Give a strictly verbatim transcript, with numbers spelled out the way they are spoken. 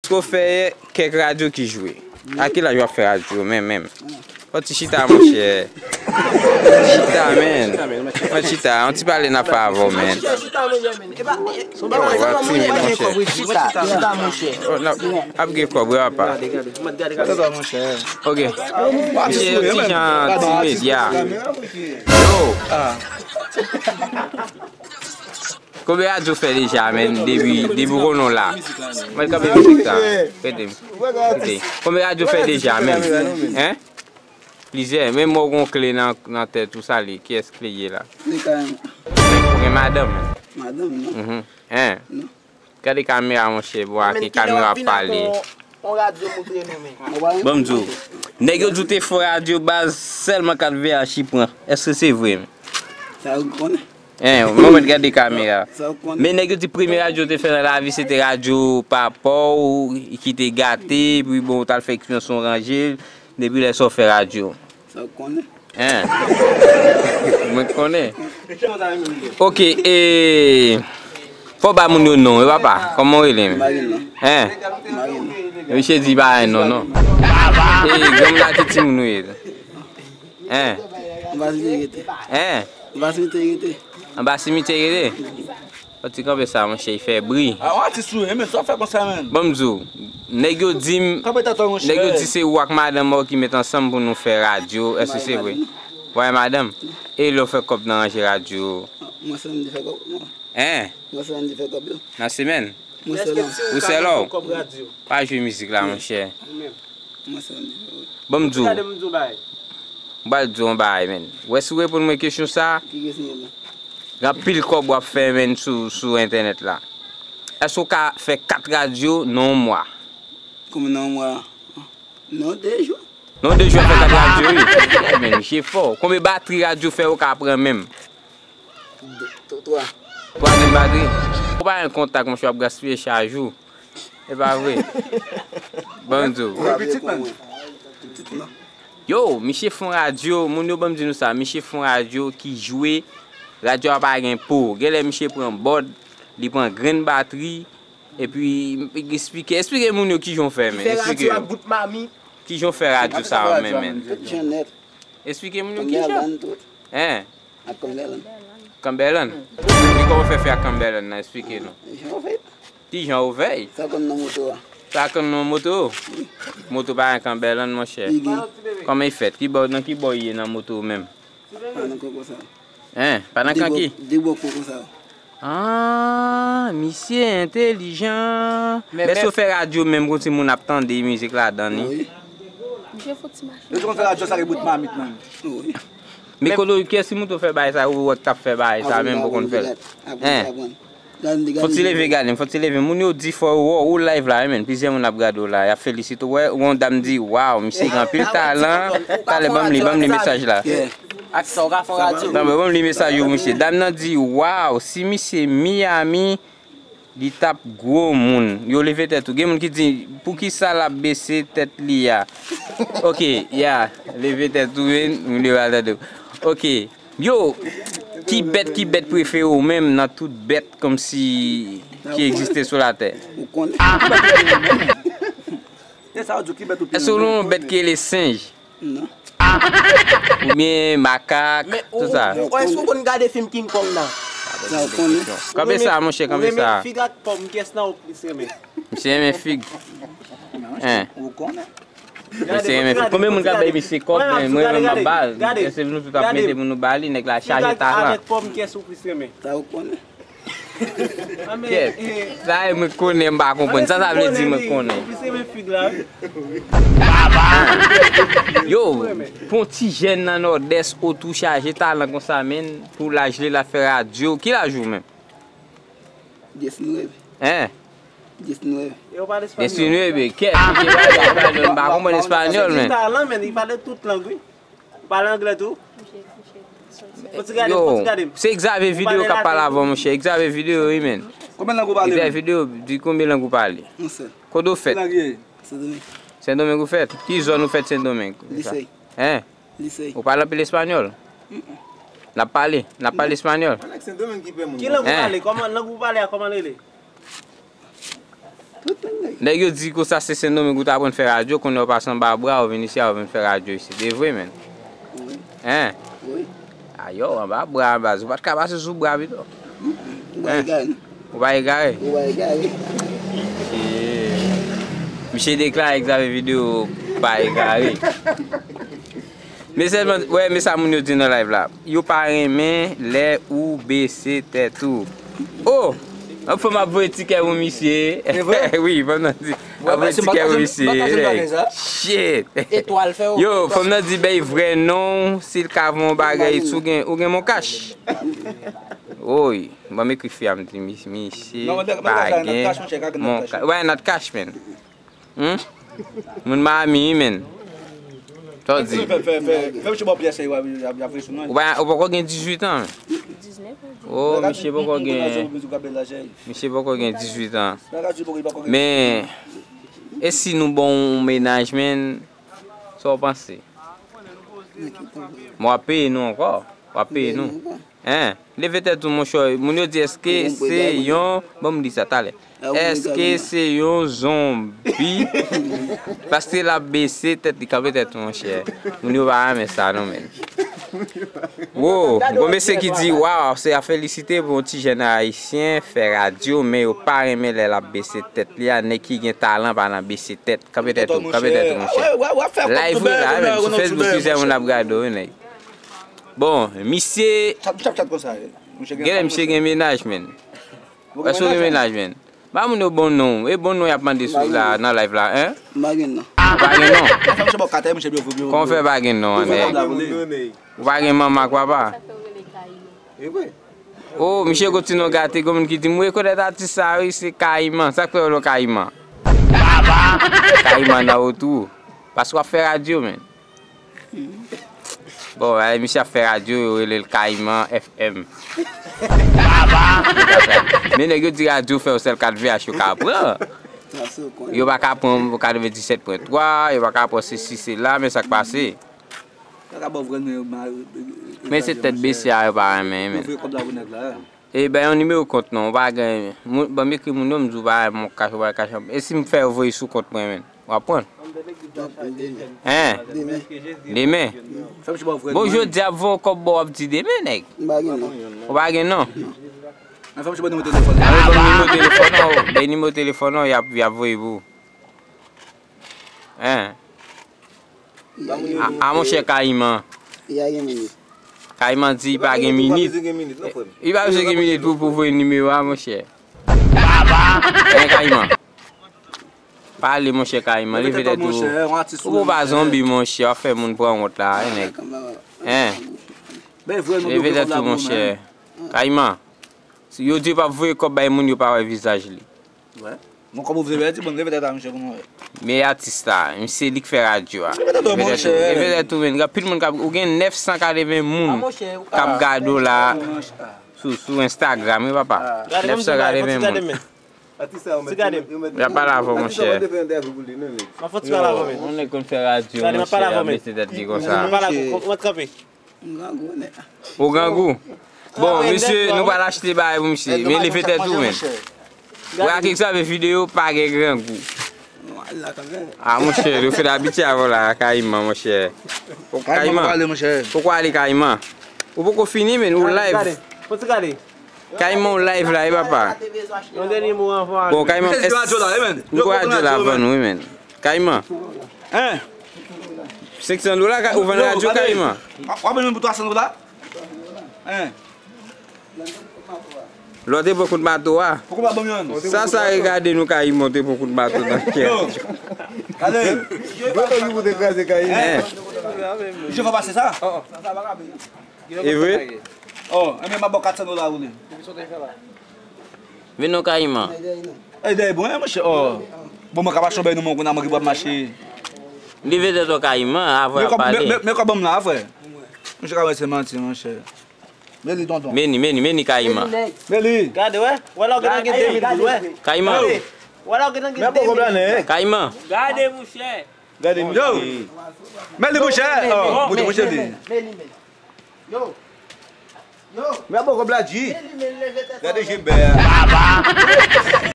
Ko fè kèk radyo ki jwe. A ki laj w ap fè radyo menm, menm? Fò ti chita, monchè. Chita, men. Fò chita, yon ti pale n ap fè avè w, men. Yo, w ap timid, monchè. Oh, n ap, ap gen kòb, wi, papa. Ok. Misye yon ti jan timid, ya. Yo. Konbyen radyo fè deja, men, depi, depi w konnen w la? Mwen kanpe mizik sa. Rete. Rete. Konbyen radyo fè deja, men? Hein? Plizyè. Men mwen gon kle nan, nan tèt ou sa li. Kiyès kle ye la? Li kay mwen. Ou gen madanm? Madanm, non. Mhm. Hein? Non. Gade kamera, monchè, bò a ke kamera ap pale. On radyo moutre nou, men. Ban m di w. Nèg yo di w te fò radyo baz sèlman kat V H I pran. Èske se vre, men? Sa ou konnen. Hein, mwen mèt gade kamera. Sa ou konnen. Men nèg yo di premye radyo te fè nan lavi, se te radyo papa w ki te gate, epi bon, ou t al fè eksperyans, ou ranje l, depi lè sa w fè radyo. Sa w konnen. Hein? Mwen konnen. Ok, e, fò w ba moun yo non, e papa, kòman w rele, men? M pa gen non. Hein? M pa gen non. Misye di pa gen non, non. E, granmoun la ki timoun ou ye? Hein? Anba simitye rete. Hein? Anba simitye rete. Anba simitye rete? Fò ti kanpe sa, monchè, li fè bri. A, yon atis ou ye, men sa w fè konsa, menm. Ban m di w, nèg yo di m, kanpe tèt ou, monchè, nèg yo di se ou ak madanm ou ki met ansanm pou nou fè radyo. Èske se vre? Ou pa gen madanm? E lè w fè kòb nan ranje radyo? Mwen sèlman m te fè kòb, non. Hein? Mwen sèlman m te fè kòb yo. Nan semèn? Mwen sèlman. Ou sèl ou? Pa jwe mizik la, monchè. Mwen sèlman m te fè kòb. Ban m di w. Gade m di w bagay. M pral di w yon bagay, men. Ou wè si w reponn mwen kesyon sa, ki kesyon sa? Gen anpil kòb w ap fè, men, sou, sou entènèt la. Èske w ka fè kat radyo nan yon mwa? Kòman nan yon mwa? Nan de jou. Nan de jou w ap fè kat radyo, wi. Yeah, men, misye fò. Konbyen batri radyo fè ou ka pran menm? De, twa. Twa grenn batri? Ou pa gen kontak, monchè, w ap gaspiye chaj ou. E pa vre. Ban m di w. Ou pa pitit, menm? Pitit, non. Yo, misye fon radyo, moun yo ban m di nou sa, misye fon radyo ki jwe, radyo a pa gen po. Genlè misye pran bòd, li pran grenn batri, epi eksplike, eksplike moun yo kijan w fè, men. Eksplike yo. Kijan w fè radyo sa yo, men, men. Tout jan nèt. Eksplike moun yo kijan. Kanbèlàn tout. Hein? Ak Kanbèlàn. Kanbèlàn? E kòman w fè fè ak Kanbèlàn nan? Eksplike nou. Jan w fè. Kijan ou fè? Sa konn nan moto a. Sa konn nan moto? Moto pa gen kanbèlàn, monchè. Li gen. Kòman e fèt? Ki bò, nan ki bò li ye nan moto menm? Pa nan koko sa. Hein? Pa nan kanki? De bò koko sa. Ah, misye entèlijan. Men, men èske w fè radyo menm pou timoun ap tande mizik ladan li? Wi. Misye fouti mache. Yo te konn fè radyo sa ki bout mamit nan. Wi. Men kote w, kiyès ki montre w fè bagay sa, ou wè k t ap fè bagay sa menm pou konn fè l? Hein? Fò ti leve gade m, fò ti leve. Moun yo di fò yo wè w, ou live la, wi, men. Plizyè moun ap gade w la, y ap felisite w. Wè, yon dam di, waw, misye gen anpil talan. Talè, ban m li, ban m li mesaj la. Ak sa, w ka fè yon radyo. Tanpri, ban m li mesaj ou, misye. Dam nan di, waw, si misye Miami, li t ap gwo moun. Yo leve tèt ou. Gen moun ki di, poukisa l ap bese tèt li a? Ok, ya, leve tèt ou, men, moun yo pa tande w. Ok. Yo, ki bèt, ki bèt prefere w menm nan tout bèt kòmsi ki egziste sou latè? Ou konnen. Èske w gen yon bèt ki rele senj? Non. Oubyen makak, tout sa? Men ou, ou, èske w konn gade fim King Kong nan? Sa ou konnen. Kanpe sa, monchè, kanpe sa. Ou renmen fig ak pòm, kiyès nan ou plis renmen? Misye renmen fig. Hein. Ou konnen. Misye renmen fig. Konbyen moun k ap bay misye kòb, men mwen menm m ap ba l. Èske nou tout ap mete pou nou ba li, nèg la chaje talan. Fig ak, avèk pòm, kiyès ou plis renmen? Sa ou konnen. Kèt. Sa e mwen konnen, m pa konprann. Sa sa vle di mwen konnen? Ou plis renmen fig la, wi. Yo, pou yon ti jèn nan Nòdès, otou chaje talan konsa, men, pou laj li, l ap fè radyo. Ki laj ou menm? Diecinueve. Hein? Diecinueve. E ou pale espanyòl? Diecinueve. Kèt, misye pale espanyòl, m pa konprann espanyòl, men. Li talan, men, li pale tout lang, wi. Ou pale anglè tou? Fò ti gade m, fò ti gade m. Yo, se Xavier Video k ap pale avè w, monchè. Xavier Video, wi, men. Konbyen lang ou pale? Xavier Video, di konbyen lang ou pale? Yon sèl. Kote w fèt? Ki lang li ye? Sendomeng. Sendomeng ou fèt? Ki zòn ou fèt Sendomeng? Lisey. Hein? Lisey. Ou pale anpil espanyòl? Mm-mm. N ap pale, n ap pale espanyòl. Ki lang ou pale? Kòman lang ou pale a, kòman l rele? Nèg yo di konsa se Sendomeng ou t aprann fè radyo, kounye a w pase anba bra, ou vin isi a, ou vin fè radyo isi. E vre, menn? Wi. Hein? Wi. Ayò, anba bra, baz. Ou pa t ka pase sou bra pito? Ou pa egare. Ou pa egare? Ou pa egare. Misye deklare Xavier Video pa egare. Men sèlman, wè, men sa moun yo di nan live la. Yo pa renmen lè ou bese tèt ou. Oh! Anfen, m ap voye tikè pou misye. Se vre? Wi, fanm nan di. M ap voye tikè pou misye. Shit! Etwal fè w. Yo, fanm nan di bay vrè non w, si l ka voye yon bagay, si w gen, ou gen mon kach. Woy, ban m ekri fi a, m di, "Mis-, misye pa gen mon kach." Wè, not cash, man. Hmm? Moun Miami, wi, menn. Sa w di? Fè, fè, fè, fè misye ba w pyès, y ap, y ap, y ap voye sou non. Ou pa, ou poko gen dizuit an, menn. Oh, misye poko gen, misye poko gen dizuit an. Men, e si nou ba w yon mennaj, menn? Sa w panse? Mwen w ap peye nou ankò. W ap peye nou. Hein? Leve tèt ou, monchè. Moun yo di, èske se yon, bon, m di sa talè. Èske se yon zonbi? Paske l ap bese tèt li, kanpe tèt ou, monchè. Moun yo pa renmen sa, non, menn. Wo, gon mesye ki di, waw, se a felisite pou yon ti jèn ayisyen fè radyo, men yo pa renmen lè l ap bese tèt li a. Nèg ki gen talan pa nan bese tèt. Kanpe tèt ou, kanpe tèt ou, monchè. Live wi la, menn, sou Facebook, plizyè moun ap gade w, wi, nèg. Bon, misye, genlè misye gen mennaj, menn. Èske w gen mennaj, menn? Ba moun yo bon non. E bon non y ap mande sou la, nan live la, hein? M pa gen non. Ou pa gen non? Kòman w fè pa gen non, nèg? Ou pa gen manman ak papa? Oh, misye kontinye gate, gon moun ki di, "M rekonèt atis sa, wi, se Kayiman." Sa k fè yo rele w Kayiman? Kayiman nan wotou. Paske w ap fè radyo, menn. Bon, eh, misye ap fè radyo, yo rele l Kayiman F M. Men nèg yo di radyo fè yon sèl kat V H yo ka pran. Yo pa ka pran katrevenndisèt pwen twa, yo pa ka pran sesi, sela, men sa k pase. Men se tèt bese a yo pa renmen, menn. E bay yon nimewo kont non, ou pa gen, moun, ban m ekri moun yo, m di w pa gen mon kach, ou pa gen kach. E si m fè yo voye sou kont mwen, menn? W ap pran? Hein? Demen. Demen? Bon, jodi a voye yon kòb ba w, w ap di demen, nèg. M pa gen non. Ou pa gen non? Ban m nimewo telefòn nan, bay nimewo telefòn nan, y ap, y ap voye pou ou. Hein? A, a, monchè Kayiman. Li pa gen minit. Kayiman di li pa gen minit. Li pa bezwen gen minit pou, pou voye nimewo a, monchè. Hein, Kayiman? Pale, monchè Kayiman. Leve tèt ou. Ou pa zonbi, monchè. W ap fè moun pran wont la, hein, nèg. Hein? Leve tèt ou, monchè. Kayiman. Yo di yo p ap voye kòb bay moun yo pa wè vizaj li. Wè. Bon, kòb ou vle pèdi, bon, leve tèt a misye pou nou wè. Men atis la, misye li k fè radyo a. Leve tèt ou, monchè. Leve tèt ou, men. Gen anpil moun k ap, ou gen nèf san katreven moun k ap gade w la sou, sou Instagram, wi, papa. Nèf san katreven moun. Y ap pale avè w, monchè. Yon nèg konn fè radyo, monchè, ap bese tèt li konsa. M grangou, nèg. Ou grangou? Bon, misye, nou pral achte bagay pou misye. Men leve tèt ou, menn. Wè ak egzanp videyo, pa gen grangou. A, monchè, nou fèk abitye avè w la, Kayiman, monchè. Kayiman, poko ale, Kayiman. Ou poko fini, menn, ou live. Kayiman, ou live la, wi, papa. Bon, Kayiman, mikwo radyo la vann, wi, menn. Kayiman. Hein? Senk san dola, ou vann radyo Kayiman? W ap vann youn pou twa san dola? Hein? Lè w te pran kout mato a. Poko pa ban m youn. Sa, sa regade nou Kayiman te pran kout mato nan kè. Yo. Ale. Gwo tankou te kraze Kayiman. Hein? Misye fè pase sa? E vre? Oh, enben, m ap ba w kat san dola, ou li. Vin non, Kayiman. Ey, dèyè bon, monchè, oh. Bon, mwen ka mache bay nou, mwen konn a mwen ki pral mache. Leve tèt ou, Kayiman, avè w ap pale. Men, men, men kòb ban m la, frè. Monchè, ka wè se manti, monchè. Men li, tonton. Men li, men li, men li, Kayiman. Men li. Gade, wè. Wè la, w gen nan gen de mil goud, wè. Kayiman. Wè la, w gen nan gen de mil. Kayiman. Gade, monchè. Gade, yo. Men li, monchè. Oh, monchè, monchè, li. Men li, men. Yo. Yo. Men a bon kòb la, G. Men li, men leve tèt. Gade je bè a.